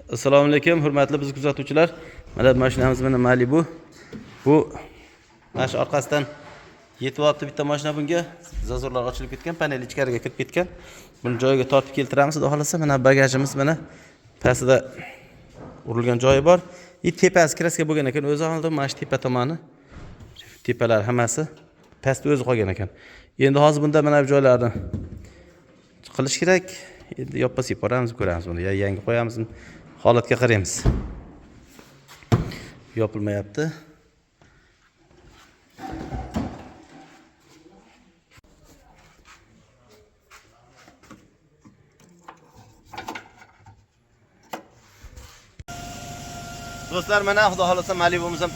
Assalomu alaykum, hurmatli biz kuzatuvchilar. Mana mashinamiz, mana Malibu. Bu mana shu orqasidan yetyapti bitta mashina bunga. Зазор lar ochilib ketgan, panel ichkariga kirib ketgan. Buni joyiga tortib keltiramiz, xudo xolasa. Mana bagajimiz, mana pastida urilgan joyi bor. И tepasi краска bo'lgan ekan o'zi oldin, mana shu tepa tomoni. Tepalar hammasi pastda o'zi qolgan ekan. Endi hozir bunda mana bu joylarni qilish kerak. Endi yoppa yuboramiz, ko'ramiz buni. Ya yangi qo'yamiz, holatga qaraymiz. Yopilmayapti. Do'stlar, mana xudo xolasa Malibu'miz ham,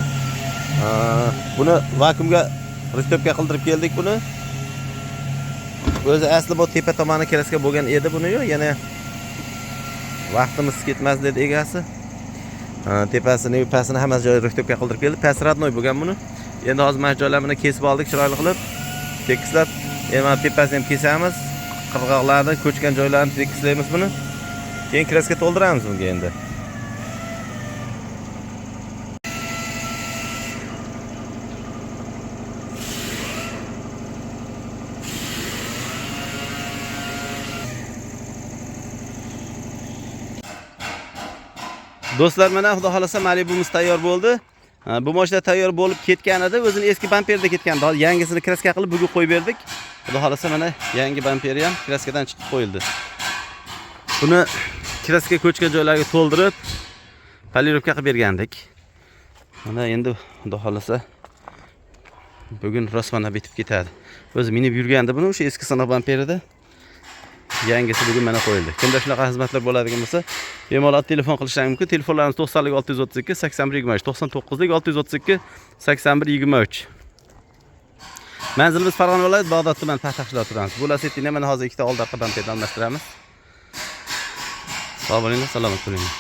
buni vakuumga рихтовка qildirib keldik buni. O'zi asli bu tepa tomoni краска bo'lgan edi buni-yu, yana vaqtimiz ketmas dedi egasi. Tepasini, pastini hammasi joyi рихтовка qildirib keldi. Past родной bo'lgan buni. Endi hozir mana shu joylarni kesib oldik chiroyli qilib, tekislab. Endi mana tepasini ham kesamiz. Qirg'oqlarni, ko'chgan joylarini tekislaymiz buni. Keyin краска to'ldiramiz bunga endi. Do'stlar, mana xudo xolasa Malibu'miz tayyor bo'ldi. Bu mashina tayyor bo'lib ketgan edi. O'zini eski bamperida ketgandi. Hozir yangisini краска qilib bugun qo'yib berdik. Xudo xolasa mana yangi bamperi ham краска dan chiqib qo'yildi. Buni краска ko'chgan joylarga to'ldirib полировка qilib bergandik. Mana endi xudo xolasa bugun rosmana bitib ketadi. O'zi minib yurgandi buni o'sha eski siniq bamperida. Yangisi bugun mana qo'yildi. Kimda shunaqa xizmatlar bo'ladigan bo'lsa, bemalol telefon qilishlari mumkin. Telefonlarimiz 90 632 81 23, 99 632 81 23. Manzilimiz Farg'ona viloyati, Bag'dod tumani, Paxta turamiz. Bu Lacettini mana hozir ikkita old orqa bamperni almashtiramiz. Sog' bo'linglar, salomat bo'linglar.